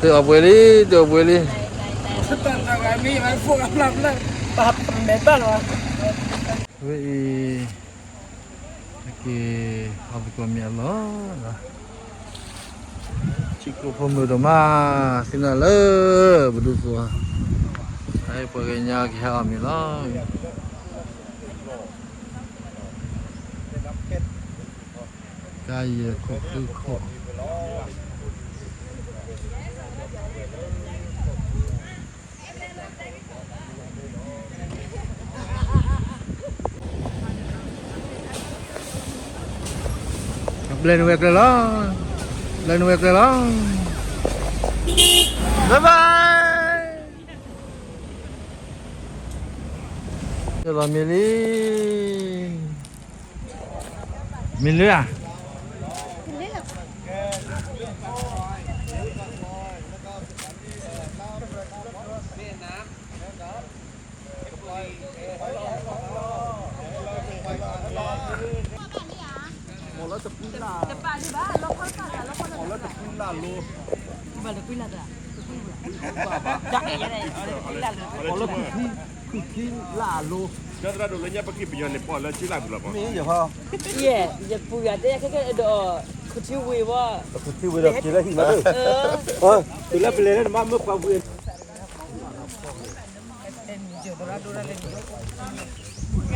တအီၣ်ပှဲၤလံ, တအီၣ်ပှဲၤလံ. ဝဲအံၤ က့ၤ ဟီၣ်သကိးမ့ၢ်အလီၢ်, ထံကျိဖိမုၣ်ဒိၣ်မး, သ့ၣ်နီၣ်လၢ ပဒူသဝီ, ပှၤကညီကဟဲအီၣ်မ့ၤလီၤ. ကါယဲၢ်ခိၣ်ဃုခိၣ်. ဘျဲၣ်နဝဲကျဲလီၤ, ဘျဲၣ်နဝဲကျဲလီၤ. Bye bye. ကဲလီၤမ့ၢ်လံ, မ့ၢ်လၢဧါ. Yɛ, yɛ pui a tɛ ya kɛ kɛ dɔ, kɛ ti wɛ bɔ. Kɛ ti wɛ dɔ kɛ la hi ma. Ti la pele ne ma me kwa bu.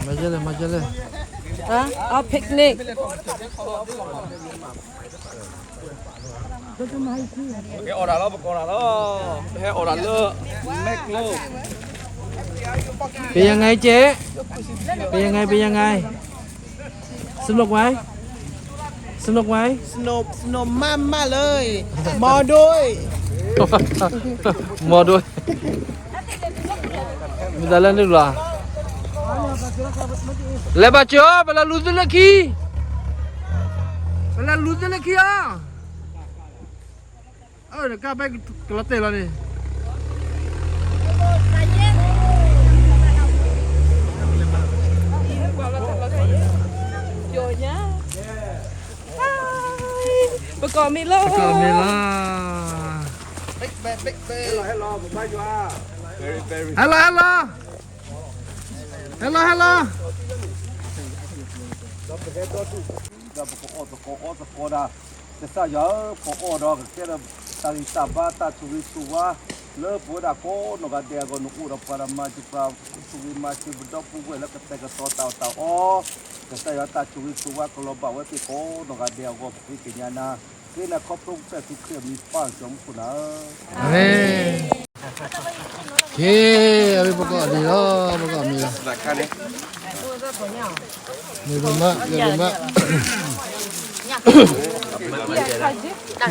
Ma jɛ lɛ, ma jɛ lɛ. Ha? A picnic. Kɛ ออเดอร์ လီၤ, ပက ออเดอร์ လီၤ. ဟဲ ออเดอร์ လၢ Macdo. เป็นยังไงเจ๊? เป็นยังไง เป็นยังไง? สนุกไหม? สนุกไหม? สนุก สนุกมากมากเลย หมอด้วย หมอด้วย မ့ၢ်တၢ်လၢနုာ်လီၤ, လဲၤဘၣ်ကၠီ, ပလဲၤလူၤသုလၢခံ, ပလဲၤလူၤသုလၢခံဧါ. အၢ နကဘၣ်ကလီၤတဲာ်လီၤန့ၣ်. ပကီၢ်မ့ၢ်လီၤ, ပကီၢ်မ့ၢ်လီၤ. ဟဲလီၤ ဟဲလီၤ, ဟဲလီၤ ဟဲလီၤ. ဒီးပကအီၣ်သကိးအီသကိးဒၣ်, ကစၢ်ယွၤဧၢ, ပအီၣ်ဒီးကကဲဒီး တၢ်ဂံၢ်တၢ်ဘါ တၢ်ဆိၣ်ဂ့ၤဆိၣ်ဝါ လၢပဝဲဒၣ်ကိးနီၢ်ဂၤဒဲးအဂီၢ် နအိၣ်ဒီးပှၤဒီးမၤစၢၤပှၤ ဆိၣ်ဂ့ၤမၤစၢၤပဒီပုၢ်ဝဲၢ်လၢကတဲာ်ကတီၤတၢ်အီၣ်တၢ်အီ, ကစၢ်ယွၤတၢ်ဆိၣ်ဂ့ၤဆိၣ်ဝါကလီၤဘၣ်ဝဲသ့ၣ်ကိးနီၢ်ဂၤဒဲးအဂီၢ် ပဃ့ကညးနၤ, ဃ့နၤခီဖျိကစၢ်ယ့ၣ်ၡူးခရံာ်အမံၤ ပၢ်ကၠီမူခိၣ်နၤ. အၤမ့ၣ်. က့ၤ အဝဲပကအီၣ်ဒံးလီၤ, ပကအီၣ်မ့ၤလီၤ. မ့ၢ်ပမး, မ့ၢ်ပမး.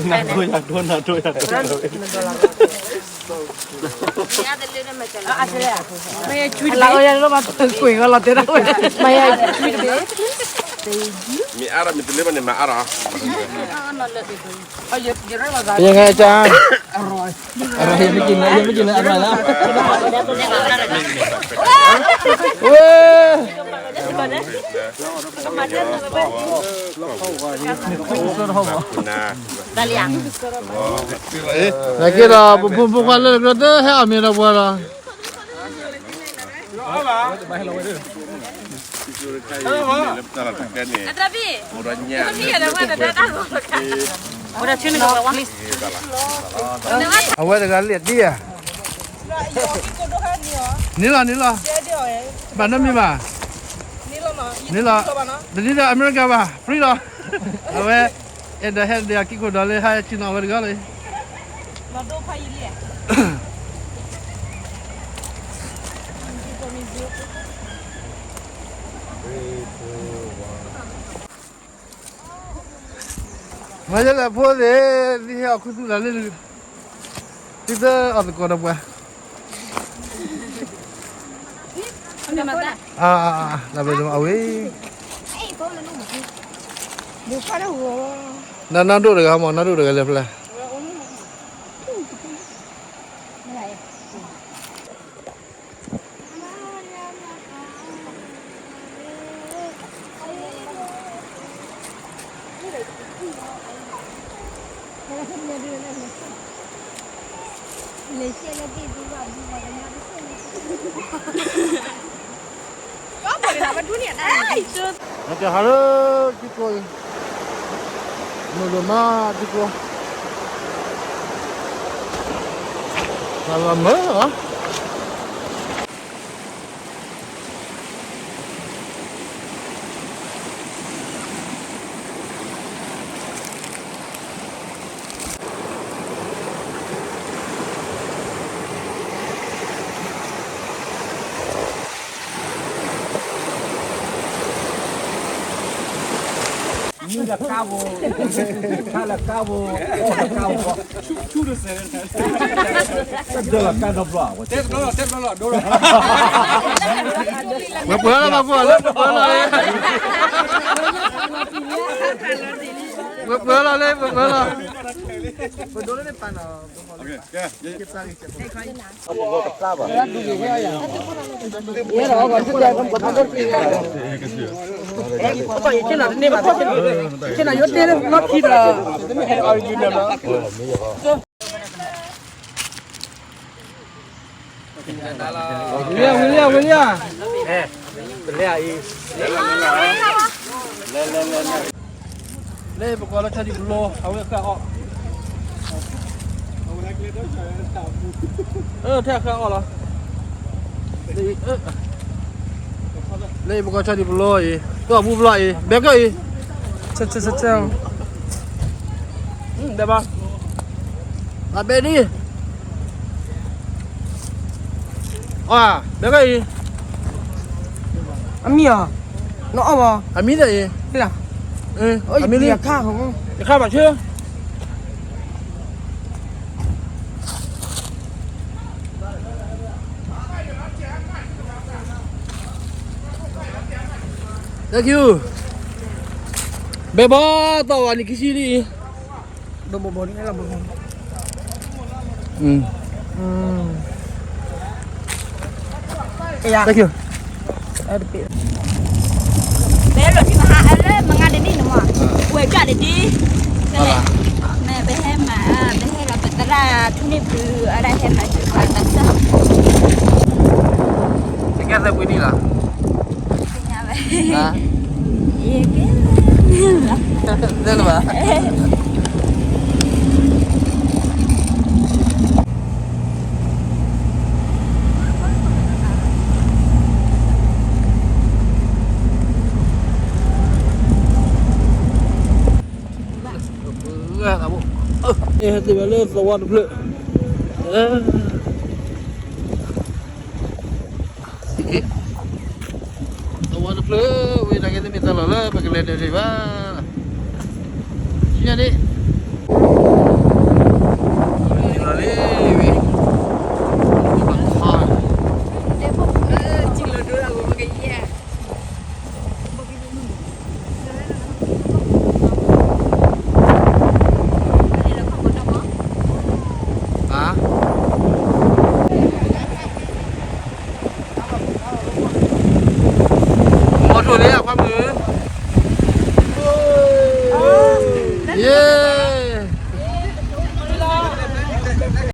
နဒိယၤဒိ နဒိယၤဒိ. မ့ၢ်အါထီၣ်မ့ၢ်တလၢဘၣ်န့ၣ် မၤအါထီၣ်. เป็นยังไงอาจารย์? อร่อย ยังไม่กินเลย ยังไม่กินเลย อร่อยแล้ว เว้ย နာ်က့ဒီး ပဖိမုၣ်ဖိခွါလၢကရၢတဟဲအီၣ်မ့ၤဒီးပှၤဒီး အဝဲတဂၤလၢဒ်ဧါ. န့ၣ်လီၤ န့ၣ်လီၤ. ဘၣ်နီတမံၤဘၣ်. န့ၣ်လီၤ. တနံၤဒီးအမဲရကၤဘၣ် free လီၤ. အဝဲ အဲၣ်ဒိးဟဲဒီးအကံၢ်ခိၣ်ဒီးလၢဟါဆ့ၣ်နီၤအဝဲတဂၤလီၤ. မၤယဲလၢဖိသ့ၣ် သ့ၣ်ဟဲအီၣ်ခူသူၣ်လၢ်လၢ သုတအီၣ်သကိးဒီးပှၤ အဝဲ နနဒိၣ်တဂၤမ့ၢ် နဒိၣ်တဂၤလဲၤဖဲလဲၣ်. အ နကဟးလၢထံကျိအံၤ, မုာ်ဒိၣ်မးထံကျိ, မုာ်လီၤမုာ်လီၤ. မုၢ်လၢကါဘိ, ခါလၢကါဘိ, အီၣ်လၢကါဘိ, ဆူၣ်ဆူၣ်တစဲး, တဒၢလီၤကါဒီဘျီ, တဲတဘျီလီၤ, တဲတဘျီလီၤ, ဒိလီၤ. ပှဲၤပှဲၤလီၤ, ပှဲၤလီၤ, ပှဲၤပှဲၤလီၤလံ, ပှဲၤပှဲၤလီၤ, ပှဲၤပှဲၤလီၤလံ, ပှဲၤပှဲၤလီၤ. ပဒိလၢန့ၣ်ပာ်နီၤ, ဝံၤလံဧါ, ဝံၤလံဧါ, ဝံၤလံဧါ. လၢပကိးလၢဆီဒံၣ်ပလိ, အဝဲဃၣ်အီၣ်, ထဲဃၣ်အီၣ်လီၤ. လၢပကိးဆီဒံၣ်ပလိအံၤ, ကီၢ်ပူၤဘျီအံၤ, ဘဲကၢၣ်အံၤ, ဆဲဆဲဆဲဆဲ, ဘဲဘၣ်, အဘဲဒ် အီ, ဘဲကၢၣ်အံၤ, အမံၤဧါ, နအီၣ်ဘၣ်, အမံၤဒ်အံၤ, အမံၤလံ, ယခါဘၣ်ဆၢ. Thank you. ဘဲဘီသီၣ်ဝဲနံၣ်ခံဆံလံအံၤ, ဘဲဘီ, Thank you. ဘဲလိာ်ထံမဟါလၢမငါတနံၣ်န့ၣ်မး, ဝဲၢ်ကၠၣ်တဒ့, မ့ၢ်ပဟဲမၤ, ပဟဲလီၤပသရၣ်ထူန့ၢ်ပူၤ, အဒၣ်ဟဲမၤစၢၤပှၤတၢ်ဆၢ, တကဲသဲပှ့ၤနံၣ်လီၤ, ယကဲ, သဲလၢၤဘၣ်. ဟဲသ့ၣ်ဝဲလၢသဝီတဖျၢၣ်, သဝီတဖျၢၣ်ဝဲ နာ်က့တမ့ၢ်တၢ်လီၢ်လၢပကလဲၤဒၢးဒံးဘၣ်, ဆူညါန့ၣ်